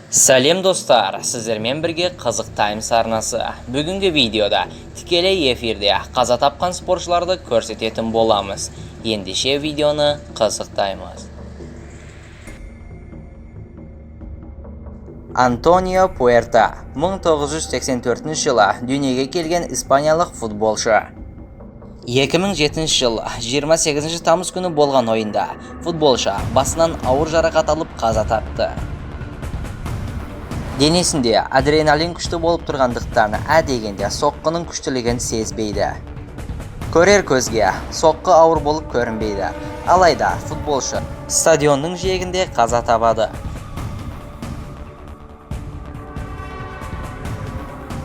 Сәлем, достар! Сіздермен бірге Қызық Таймс арнасы. Бүгінгі видеода тікелей эфирде қаза тапқан спортшыларды көрсететін боламыз. Ендеше видеоны қызықтаймыз. Антонио Пуэрта, 1984 жылы дүниеге келген испаниялық футболшы. 2007 жылы 28 тамыз күні болған ойында футболшы басынан ауыр жарақат алып, қаза тапты. Денесінде адреналин күшті болып тұрғандықтан, ә дегенде соққының күштілігін сезбейді. Көрер көзге соққы ауыр болып көрінбейді. Алайда футболшы стадионның жиегінде қаза табады.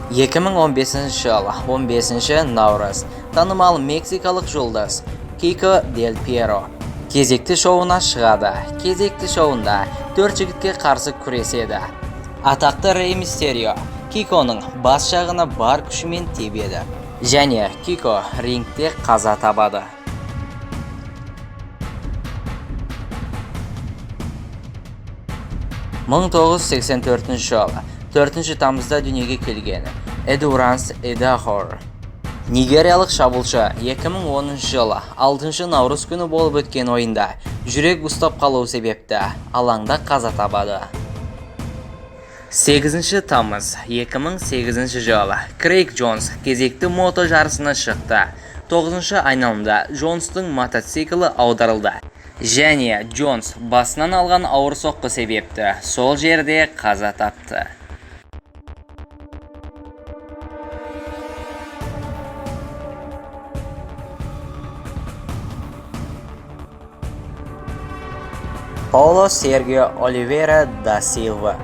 2015 жыл 15 наурыз, танымал мексикалық жұлдыз Кико Дель Пьеро кезекті шоуына шығады. Кезекті шоуында төрт жігітке қарсы күреседі. Атақты Рей Мистерио Киконың бас жағына бар күшімен тебеді және Кико рингте қаза табады. 1984 жыл 4 тамызда дүниеге келген Эдуранс Эдахор, нигериялық шабуылшы, 2010 жылы 6 наурыз күні болып өткен ойында жүрек ұстап қалу себепті алаңда қаза табады. 8 тамыз 2008 жылы Крейг Джонс кезекті мото жарысына шықты. 9 айналымда Джонстың мотоциклі аударылды және Джонс басынан алған ауыр соққы себепті сол жерде қаза тапты. Пауло Сергио Оливера да Силва,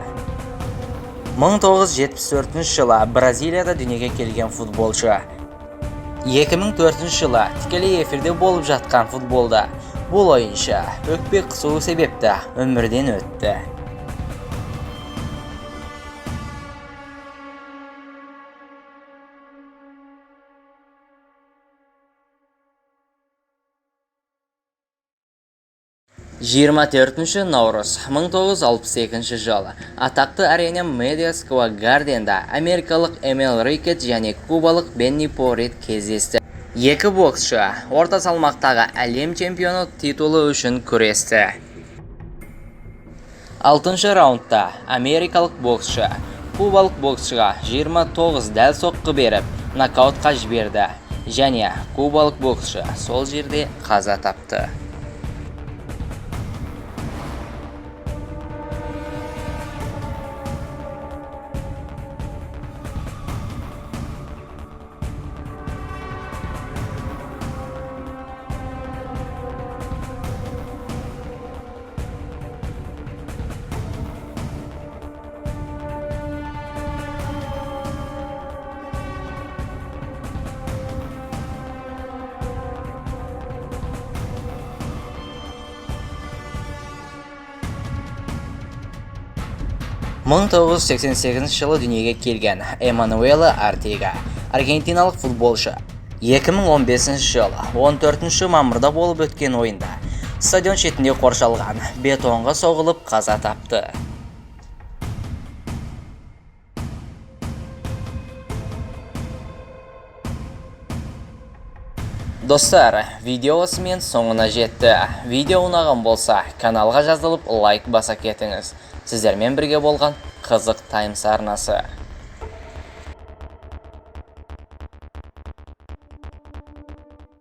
1974 жылы Бразилияда дүниеге келген футболшы. 2004 жылы тікелей эфирде болып жатқан футболда бұл ойыншы өкпе қысуы себепті өмірден өтті. 24 наурыз 1962 жылы атақты арена Мэдисон Сквер Гарденда америкалық Эмил Рикет және кубалық Бенни Порет кездесті. Екі боксшы орта салмақтағы әлем чемпионы титулы үшін күресті. Алтыншы раундта америкалық боксшы кубалық боксшыға 29 дәл соққы беріп, нокаутқа жіберді және кубалық боксшы сол жерде қаза тапты. 1988 жылы дүниеге келген Эммануэла Артега, аргентиналық футболшы, 2015 жылы 14 мамырда болып өткен ойында стадион шетінде қоршалған бетонға соғылып, қаза тапты. Достар, видео осымен соңына жетті. Видео ұнаған болса, каналға жазылып, лайк баса кетіңіз. Сіздермен бірге болған Қызық Таймс арнасы.